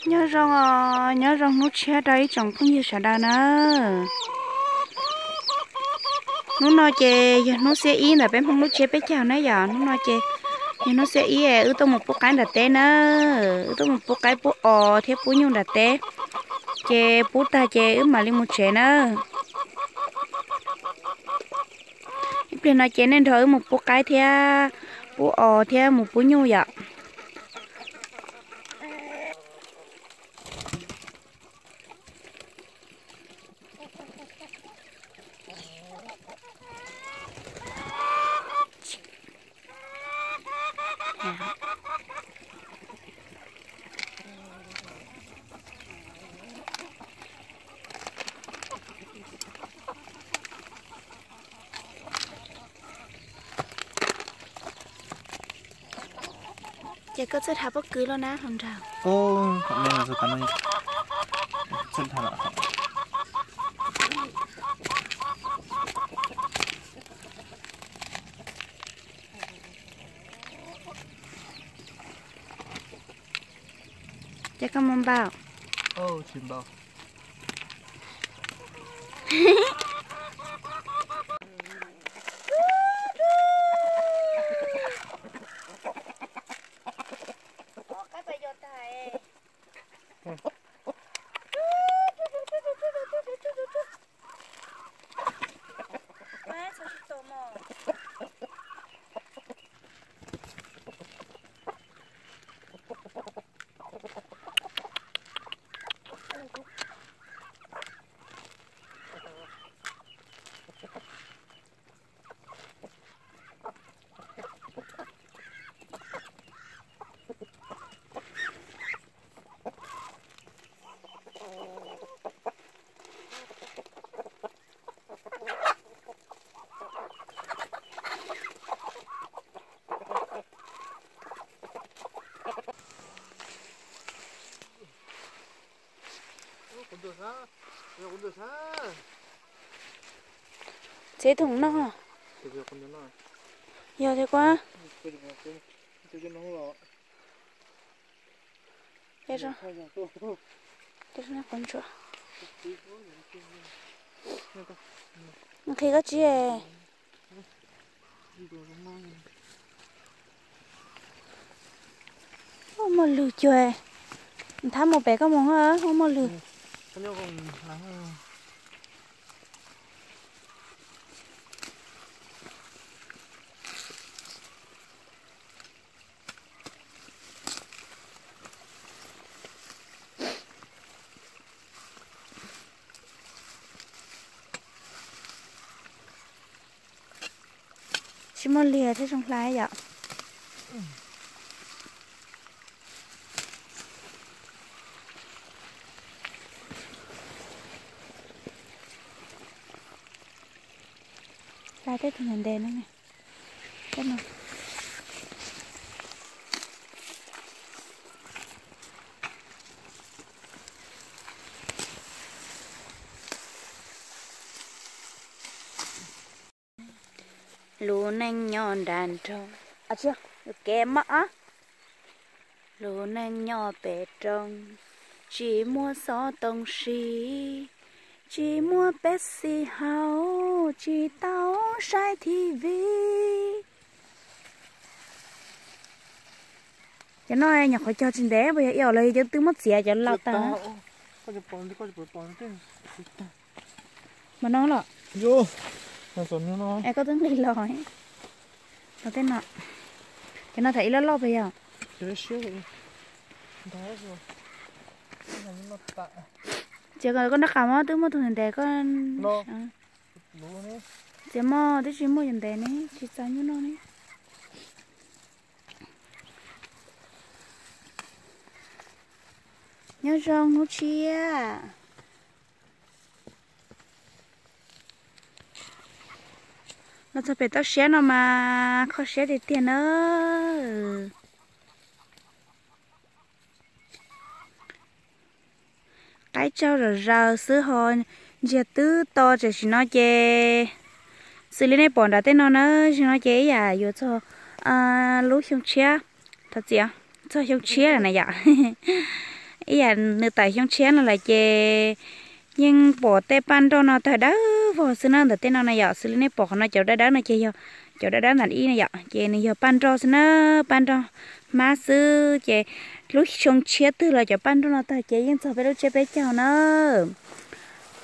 Nyob zoo os, nyob zoo hnub tshiab rau ib tsoom phooj ywg sawv daws na. Hnub no ces yog hnub xiab ib ntawm peb Hmoob lub tsiab peb caug na yom. Hnub no ces yog hnub xiab ib, wb tuaj mus pub qaib nram teb na. Wb tuaj mus pub qaib pub os thiab pub nyuj nram teb. Ces pub tag ces wb mam li mus tsev na. Ib pliag no ces nej nrog wb mus pub qaib thiab pub os thiab mus pub nyuj yom. Ces koj txawj tham pob kws los na hluas nraug? Ces koj mus npaum? Txev thoom noj. Yog thiab kuv. Nqhis koj tsis. Muaj lwg cuag. Nthab mus pem koj mus, muaj lwg. Tsis muaj liag thiab zoo hlais yom. Hlais tej tug ntev ntev no. Lub neej nyob nram nroog, kev maj. Lub neej nyob pem roob, tsis muaj xov tooj sib, tsis muaj Pepsi haus, tsis tau saib T V. Cov no nyuam qhuav cog tsis ntev, puas yog ib yam li cov twb muab txiav cov laus tas. Mas no los? Es koj twb nqis los. Tej no, cov no tham ib loj loj puas yog? Ces koj nrab qab mas twb muaj tus ntev ntev koj. Txiav mog, twb tsis muaj yus ntev ne, tsis txaus nyuj noj ne. Nyob zoo hnub tshiab. Los txog pem toj siab no mas kho siab tiag tiag na. Qaib tsaug zom zaws xwb ho ntsiag twb to, tam sim no ces xws li nej pom nram tej no na, tam sim no ces ib yam yuav txog lub xyoo tshiab, thov txim, txog xyoo tshiab lawm na yom. ib yam nws tawm xyoo tshiab no lawm ces yeej pom tej paj nroj no tawg dawb vog xwb na ntawm tej no na yom. Xws li nej pom qhov no cov dawb dawb no ces yog cov dawb dawb ntawm ib na yom, ces nws yog paj nroj xwb na, paj nroj hmab xwb. Ces lub xyoo tshiab twg los cov paj nroj no tawg ces yeej txog peb lub tsiab peb caug na.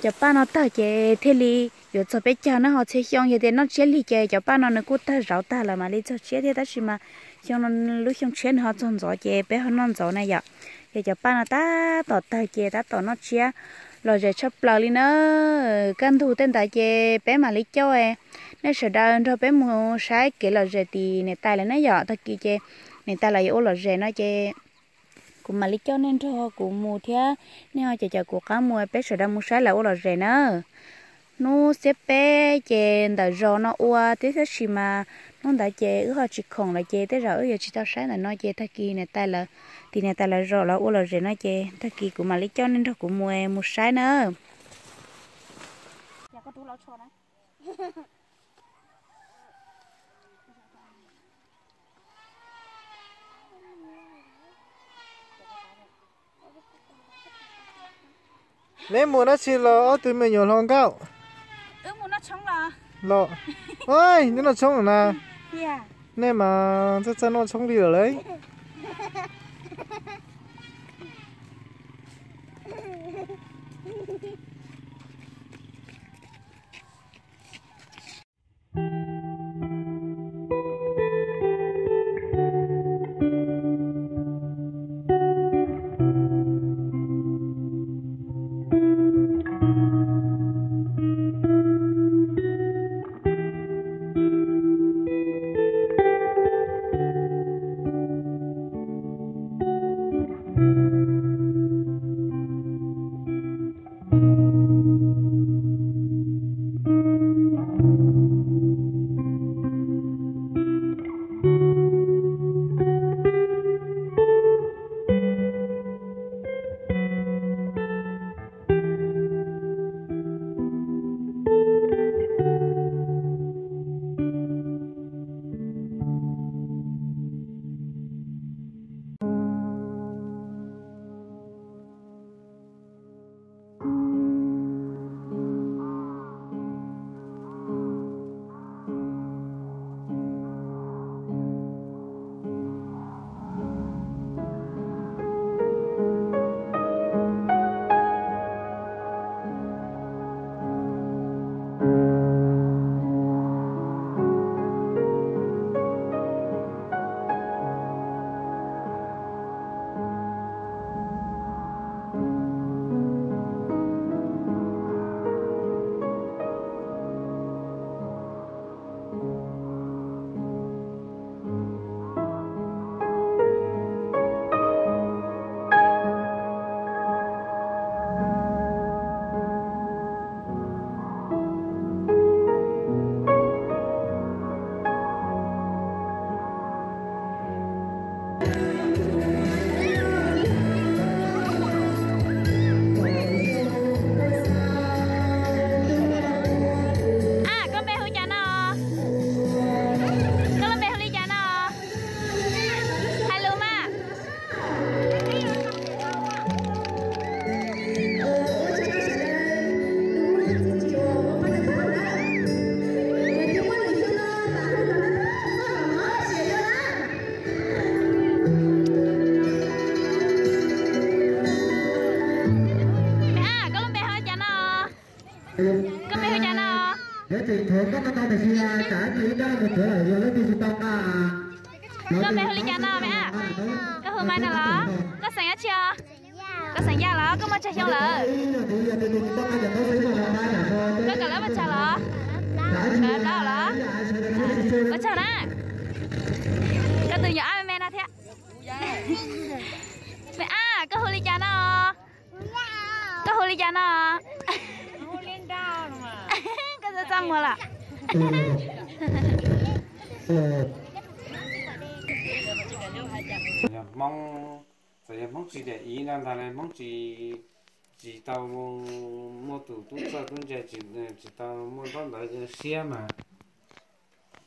Cov paj no tawg ces thiaj li yuav txog peb caug na, ho txhia xyoo yog tias noj tsiab lig ces cov paj no nws kuj tawg zauv tag lawm mam li txog tshiab thiab, tab sis mas xyoo no lub xyoo tshiab nws ho txog ntxov ces peb ho noj ntxov na yom. Ces cov paj no tab tom tawg ces tab tom noj tsiab lom zem tshaj plaws li na. Kaj ntug tej ntawd ces peb mam li coj nej sawv daws nrog peb mus saib kev lom zem tim niam tais lawv na yom. Tag kis ces niam tais lawv yuav ua lom zem no ces kuv mam li coj nej nrog kuv mus thiab, nej ho caum caum kuv qab mus peb sawv daws mus saib lawv ua lom zem na. Hnub xiab peb ces ntawm zos no ua thiab, tab sis mas hnub ntawd ces wb ho tsis khoom lawm ces tej zaum wb yuav tsis tau saib ntawm no ces tag kis niam tais lawv, tim niam tais lawv zos lawv ua lom zem no ces tag kis kuv mam li coj nej nrog kuv mus, mus saib na. Neb mus dab tsi los ob tug me nyuam hluas nkauj? Los, neb noj tshoob na? Nej mas txawj txawj noj tshoob li lawm lauj. Koj npe hu li cas no? Koj lub npe hu li cas no? Hais lus mas. Koj lub npe hu li cas no? Koj npe hu li cas no? Koj npe hu li cas no me a? Koj hu Mai no los? Koj xeem dab tsi os? Koj xeem Yaj los? Koj muaj tsawg xyoo lawm? Koj kawm lab vas tsag los? Kawm lab plaub los? Ua tsaug na. Koj tus nyuam ab me me no thiab. Me a, koj hu li cas no? Koj hu li cas no? Koj txaj txaj muag lawm. Hmoob, txawm yog Hmoob tsis daim iv no ntag, Hmoob tsis, tsis tau muaj tus tub txawj tub ntse, tsis tau muaj ntaub ntawv siab mas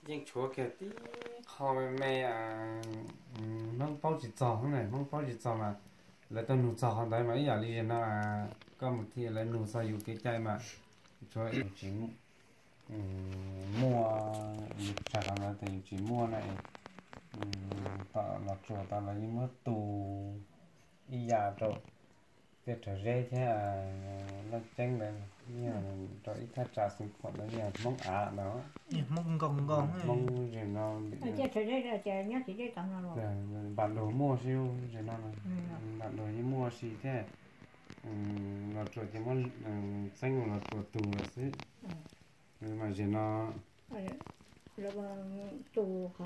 yeej tshuav kiag tib qho me me, Hmoob paub tsis txog, Hmoob paub tsis txog mas Lawv tuaj nug txog qhov ntawd mas ib yam li no, koj mus thiab lawv nug txog yus kev cai mas tsuav yus tsis muaj, yus tshaj qhov ntawd tias yus tsis muaj na, tom Los Tsuas tau lawv yeej muab tu ib yam rau tej Rhawv Zeb thiab Looj Ceeb ntawd, yog rau ib thaj tsam xeev khuam ntawd yog Hmoob av ntawd, Hmoob ze no, Npam Lug muaj si ze no, Npam Lug yeej muaj si thiab, Los Tsuas ces muab Txeeb Los Tsuas tu lawm xwb, mas ze no tus